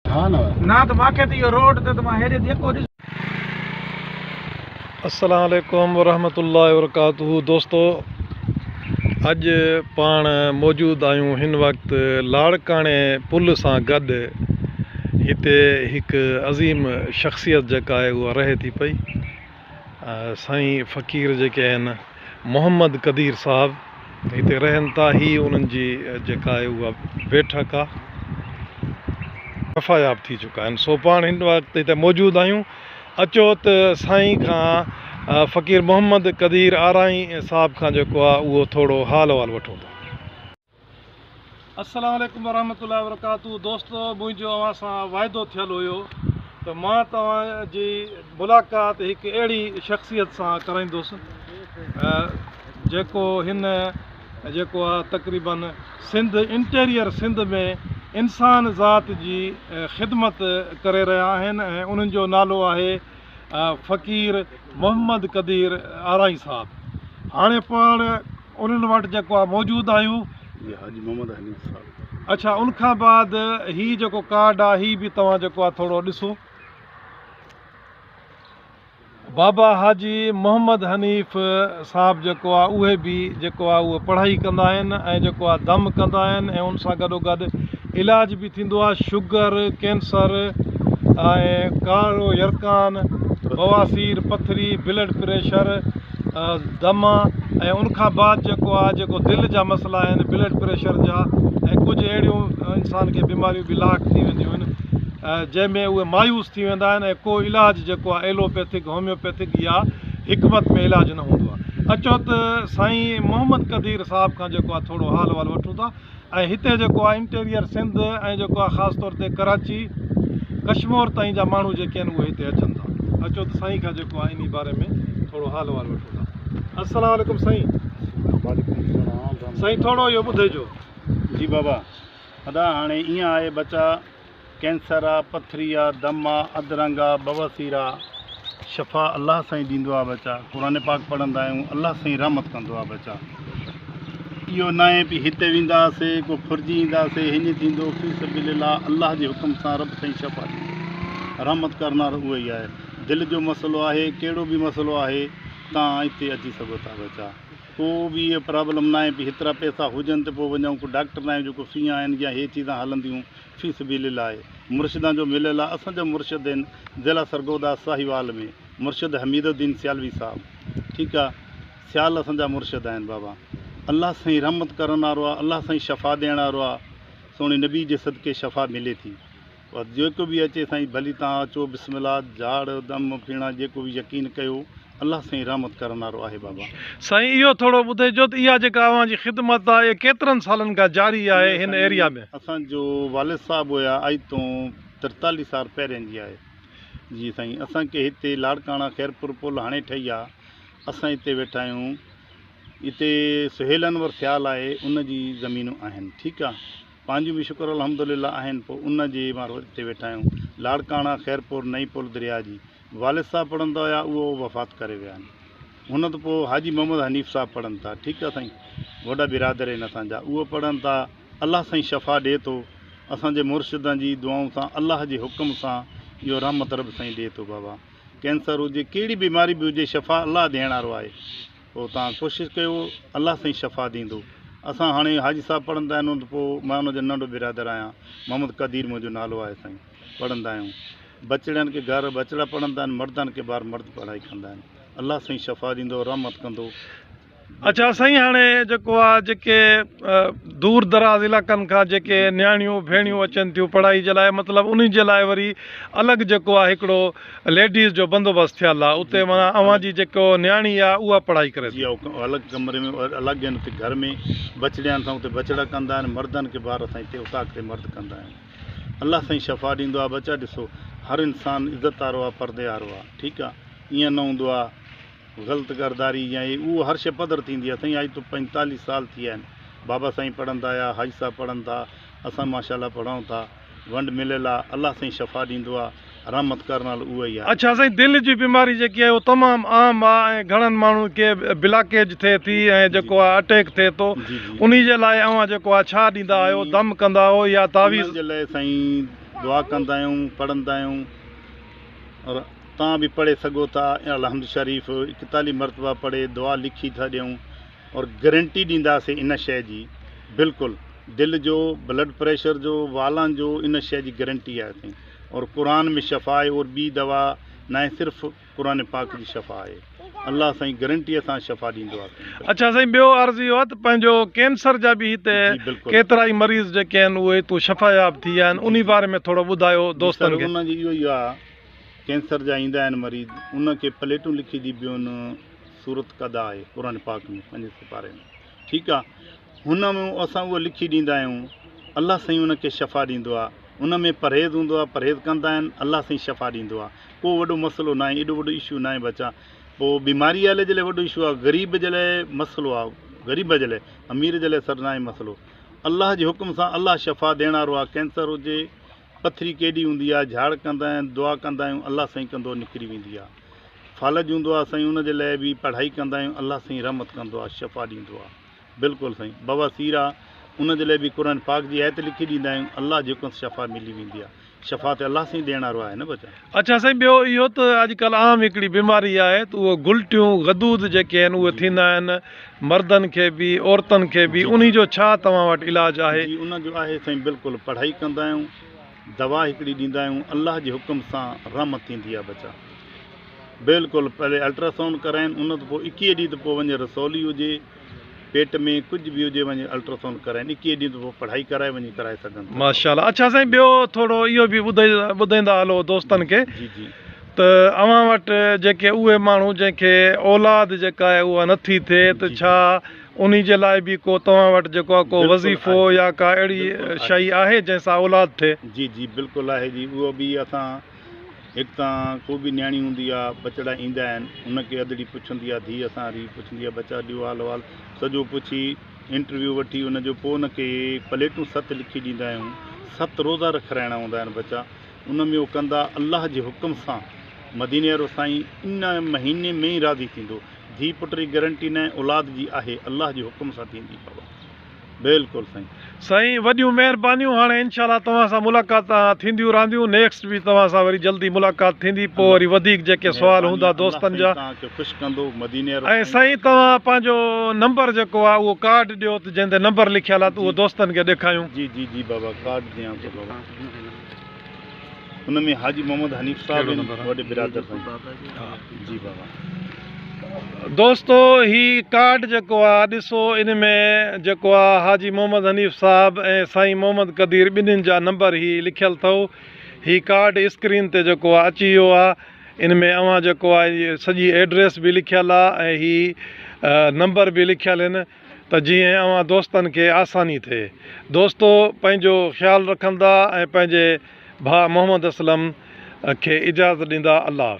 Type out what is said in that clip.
ها نه. نه ته مانکي ته اهو روڊ تي ته مان هيڏي جيڪو ڏس. السلام عليڪم ورحمة الله وبرڪاته دوستو اڄ پاڻ موجود آهيون هن وقت لاڙڪاڻي پل سان گڏ هتي هڪ عظيم شخصيت جيڪا آهي اها رهي ٿي پئي سائين فقير جيڪي آهن محمد قدير صاحب هتي رهن ٿا هي انهن جي جيڪا آهي اها بيٺڪ آهي شفاياب ٿي چڪا آهن سو پاڻ هن وقت هتي موجود آهيون اچو ته سائين کان فقير محمد قدير آرائين صاحب کان جيڪو آهي اهو ٿورو حال احوال وٺون ٿا. السلام عليڪم ورحمة الله وبرڪاته دوستو منهنجو اوهان سان واعدو ٿيل هيو ته مان توهان جي ملاقات هڪ اهڙي شخصيت سان ڪرائيندس جيڪو هن جيڪو آ تقريبن سنڌ انٽيريئر سنڌ ۾ انسان ذات جي خدمت ڪري رهيا آهن ۽ انهن جو نالو آهي فقير محمد قدير آرائين صاحب هاڻي پاڻ انهن وٽ جيڪو آ موجود آهيون. جي حاجي محمد حنيف صاحب. اڇا ان کان بعد هي جيڪو ڪارڊ آ هي به توهان جيڪو آ ٿورو ڏسو. بابا حاجي محمد حنيف صاحب جيڪو آ اهي به جيڪو آ اهي پڙهائي ڪندا آهن ۽ جيڪو آ دم ڪندا آهن ۽ ان سان گڏو گڏ علاج به ٿيندو آ شگر ڪينسر ۽ ڪارو يرقان بواسير پٿري بلڊ پريشر دما ۽ ان کان بعد جيڪو آ جيڪو دل جا مسئلا آهن بلڊ پريشر جا ۽ ڪجهه اهڙيون انسان کي بيماريون به لاحق ٿي وينديون آهن جنهن ۾ اهي مايوس ٿي ويندا آهن ۽ ڪو علاج جيڪو آ ايلوپيٿڪ هوميوپيٿڪ يا حڪمت ۾ علاج نه هوندو آ اچو ته سائين محمد قدير صاحب کان جيڪو آ ٿورو حال احوال وٺون ٿا ۽ هتي جيڪو آهي انٽيريئر سنڌ ۽ جيڪو آهي خاص طور تي ڪراچي ڪشمور تائين جا ماڻهو جيڪي آهن اهي هتي اچن ٿا اچو ته سائين کان جيڪو آهي انهي باري ۾ ٿورو حال احوال وٺون ٿا السلام عليڪم سائين. وعليڪم السلام. سائين ٿورو اهو ٻڌائجو. جي بابا ادا هاڻي ائين آهي ٻچا ڪينسر آ، پٿري آ، دم آ، اڌ رنگ آ، بواسير آ، شفا الله سائين ڏيندو آ ٻچا، قرآن پاڪ پڙهندا آهيون الله سائين رحمت ڪندو آ ٻچا، اهو ناهي پي هتي وينداسي ڪو ڦرجي اينداسي هيڃ ٿيندو في سبيل الله الله جي حڪم سان رب سائين شفا ڏيندو رحمت ڪرڻ وارو اهو ئي آهي دل جو مسئلو آهي ڪهڙو به مسئلو آهي تان هتي اچي سگهو ٿا ٻچا ڪو به اهو پرابلم ناهي پي هيترا پئسا هجن ته پوء وڃون ڪو ڊاڪٽر ناهي جيڪو فيان آهن يا هي چيزان هلنديون في سبيل الله مرشدان جو مليل آ اسان جا مرشد آهن ضلع سرگوڌا ساهيوال ۾ مرشد حميد الدين سيالوي صاحب ٺيڪ آ سيال اسان جا مرشد آهن بابا الله سائين رحمت ڪرڻ وارو آ الله سائين شفا ڏيڻ وارو آ سهڻي نبي جي صدقي شفا ملي ٿي بس جيڪو به اچي سائين ڀلي تان اچو بسم الله جهاڙ دم ڦيڻا جيڪو به يقين ڪيو الله سائين رحمت ڪرڻ وارو آهي بابا. سائين اهو ٿورو ٻڌائجو ته اها جيڪا اوهان جي خدمت آهي اها ڪيترن سالن کان جاري آهي هن ايريا ۾. اسان جو والد صاحب هيا اڄ تون 43 سال پهرين جي آهي جي سائين اسان کي هتي لاڙڪاڻا خيرپور پل هاڻي ٺهي آ اسان هتي ويٺا آهيون هتي سهيل انور سيال آهي ان جي زمينون آهن ٺيڪ آ پنهنجون به شڪر الحمدلله آهن پوء ان جي معرفت هتي ويٺا آهيون لاڙڪاڻا خيرپور نئين پل درياء جي والد صاحب پڙهندا هيا اهو وفات ڪري ويا آهن هن ته پوء حاجي محمد حنيف صاحب پڙهن ٿا ٺيڪ آهي سائين وڏا برادر آهن اسان جا اهو پڙهن ٿا الله سائين شفا ڏي ٿو اسان جي مرشدن جي دعائن سان الله جي حڪم سان اهو رحمت رب سائين ڏي ٿو بابا ڪينسر هجي ڪهڙي بيماري به هجي شفا الله ڏيڻ وارو آهي پوء توهان ڪوشش ڪيو الله سائين شفا ڏيندو اسان هاڻي حاجي صاحب پڙهندا آهن ته پوء مان ان جو ننڍو برادر آهيان محمد قدير منهنجو نالو آهي سائين پڙهندا آهيون بچڙين کي گهر بچڙا پڙهندا آهن مردن کي ٻار مرد پڙهائي ڪندا آهن الله سائين شفا ڏيندو رحمت ڪندو. اڇا سائين هاڻي جيڪو آ جيڪي دور دراز علائقن کان جيڪي نياڻيون ڀيڻيون اچن ٿيون پڙهائي جي لاء مطلب انهي جي لاء وري الڳ جيڪو آ هڪڙو ليڊيز جو بندوبست ٿيل آ اتي معنيٰ اوهان جي جيڪو نياڻي آ اها پڙهائي ڪري جي ٿي. الڳ ڪمري ۾ الڳ آهن اتي گهر ۾ بچڙيان سان اتي بچڙا ڪندا آهن مردن کي ٻار اسان هتي اوطاق تي مرد ڪندا آهن الله سائين شفا ڏيندو آ ٻچا ڏسو هر انسان عزت وارو آ پردي وارو آ ٺيڪ آ ائين نه هوندو آ غلط ڪرداري يا هي اهو هر شي پڌر ٿيندي آ سائين اڄ تو 45 سال ٿي ويا آهن بابا سائين پڙهندا آيا حاجي صاحب پڙهن ٿا اسان ماشاء الله پڙهون ٿا ونڊ مليل آ الله سائين شفا ڏيندو آ رحمت ڪرڻ وارو اهو ئي آهي. اڇا سائين دل جي بيماري جيڪي آهي اهو تمام عام آ ۽ گهڻن ماڻهن کي بلاڪيج ٿئي ٿي ۽ جيڪو آ اٽيڪ ٿئي ٿو انهي جي لاء اوهان جيڪو آ ڇا ڏيندا آهيو دم ڪندا آهيو يا تعويذ. ان جي لاء سائين دعا ڪندا آهيون پڙهندا آهيون اور توهان به پڙهي سگهو ٿا الحمد شريف اڪيتاليهه مرتبا پڙهي دعا لکي ٿا ڏيون اور گرنٽي ڏينداسين ان شيء جي بلڪل دل جو بلڊ پريشر جو والان جو ان شيء جي گرنٽي آهي سائين اور قرآن ۾ شفا آهي اور ٻي دوا ناهي صرف قرآن پاڪ جي شفا آهي الله سائين گرنٽي سان شفا ڏيندو آهي سائين. اڇا سائين ٻيو عرض اهو آهي ته پنهنجو ڪينسر جا به هتي جي بلڪل. ڪيترائي مريض جيڪي آهن اهي هتو شفاياب ٿي ويا آهن جي انهي جي باري ۾ ٿورو ٻڌايو جي دوستن سر کي. ان جي اهو ئي آهي ڪينسر جا ايندا آهن مريض ان کي پليٽون لکي ڏبيون آهن سورت قضا آهي قرآن پاڪ ۾ پنجين سپاري ۾ ٺيڪ آ هن ۾ اسان اهو لکي ڏيندا آهيون الله سائين ان کي شفا ڏيندو آ ان ۾ پرهيز هوندو آ پرهيز ڪندا آهن الله سائين شفا ڏيندو آ ڪو وڏو مسئلو ناهي ايڏو وڏو اشو ناهي بچا پو بيماري والي جي لاء وڏو اشو آ غريب جي لاء مسئلو آ غريب جي لاء امير جي لاء سر ناهي مسئلو الله جي حڪم سان الله شفا ڏيڻ وارو آ ڪينسر هجي پٿري ڪيڏي هوندي آ جھاڙ ڪندا آهن دعا ڪندا آهيون الله سائين ڪندو نڪري ويندي آ فالج هوندو آ سائين ان جي لاء به پڙهائي ڪندا آهيون الله سائين رحمت ڪندو آ شفا ڏيندو آ بلڪل سائين بواسير آ ان جي لاء به قرآن پاڪ جي آيت لکي ڏيندا آهيون الله جي حڪم سان شفا ملي ويندي آ شفا ته الله سائين ڏيڻ وارو آهي نه بچا. اڇا سائين ٻيو اهو ته اڄڪلهه عام هڪڙي بيماري آهي ته اهو گلٽيون غدود جيڪي آهن اهي جي ٿيندا آهن مردن کي به عورتن کي به جي جي انهي جو ڇا توهان وٽ علاج آهي. جي ان جو آهي سائين بلڪل پڙهائي ڪندا آهيون دوا هڪڙي ڏيندا آهيون الله جي حڪم سان رحمت ٿيندي آ بچا بلڪل پهلي الٽراسائونڊ ڪرائين ان ته پوء اڪيهه ڏينهن ته پوء وڃي رسولي هجي پيٽ ۾ ڪجهه به هجي وڃي الٽراسائونڊ ڪرائين اڪيهه ڏينهن ته پوء پڙهائي ڪرائي وڃي ڪرائي سگهن ٿا. ماشاء الله اڇا سائين ٻيو ٿورو اهو به ٻڌائيندا هلو دوستن کي جي جي ته اوهان وٽ جيڪي اهي ماڻهو جنهن کي اولاد جيڪا آهي اها نٿي ٿئي ته جي ڇا انهي جي لاء به ڪو توهان وٽ جيڪو آهي ڪو بلڪل وظيفو آهي يا ڪا اهڙي بلڪل آهي شيء آهي جنهن سان اولاد ٿئي. جي جي بلڪل آهي جي اهو به اسان هڪ تان ڪو به نياڻي هوندي آ ٻچڙا ايندا آهن ان کي اڌڙي پڇندي آ ڌيء اسان ري پڇندي آ ٻچا ڏيو حال احوال سڄو پڇي انٽرويو وٺي ان جو پوء ان کي پليٽون ست لکي ڏيندا آهيون ست روزا رکرائڻا هوندا آهن ٻچا ان ۾ اهو ڪندا الله جي حڪم سان مديني وارو سائين ان مهيني ۾ ئي راضي ٿيندو ڌيء پٽ جي گرنٽي ناهي اولاد جي آهي الله جي حڪم سان ٿيندي بابا. بلڪل سائين. سائين وڏيون مهربانيون هاڻي انشاء الله توهان سان ملاقات ٿينديون رهنديون نيڪسٽ به توهان سان وري جلدي ملاقات ٿيندي پوء الله وري وڌيڪ جيڪي سوال مهرباني هوندا الله دوستن سائين جا توهان کي خوش ڪندو مديني وارو ۽ سائين سائين توهان توهان پنهنجو نمبر جيڪو آهي اهو ڪارڊ ڏيو ته جنهن تي نمبر لکيل آهي ته جي اهو دوستن کي ڏيکايون. جي جي جي بابا ڪارڊ ڏيان ٿو بابا ان ۾ حاجي محمد حنيف صاحب آهن وڏي برادر سائين جي بابا. دوستو هي ڪارڊ جيڪو آ ڏسو ان ۾ جيڪو آ حاجي محمد حنيف صاحب ۽ سائين محمد قدير ٻنهين جا نمبر هي لکيل اٿو هي ڪارڊ اسڪرين تي جيڪو آ اچي ويو آ ان ۾ اوهان جيڪو آ سڄي ايڊريس به لکيل آ ۽ هي نمبر به لکيل هن ته جيئن اوهان دوستن کي آساني ٿئي دوستو پنهنجو خيال رکندا ۽ پنهنجي ڀاء محمد اسلم کي اجازت ڏيندا الله حافظ.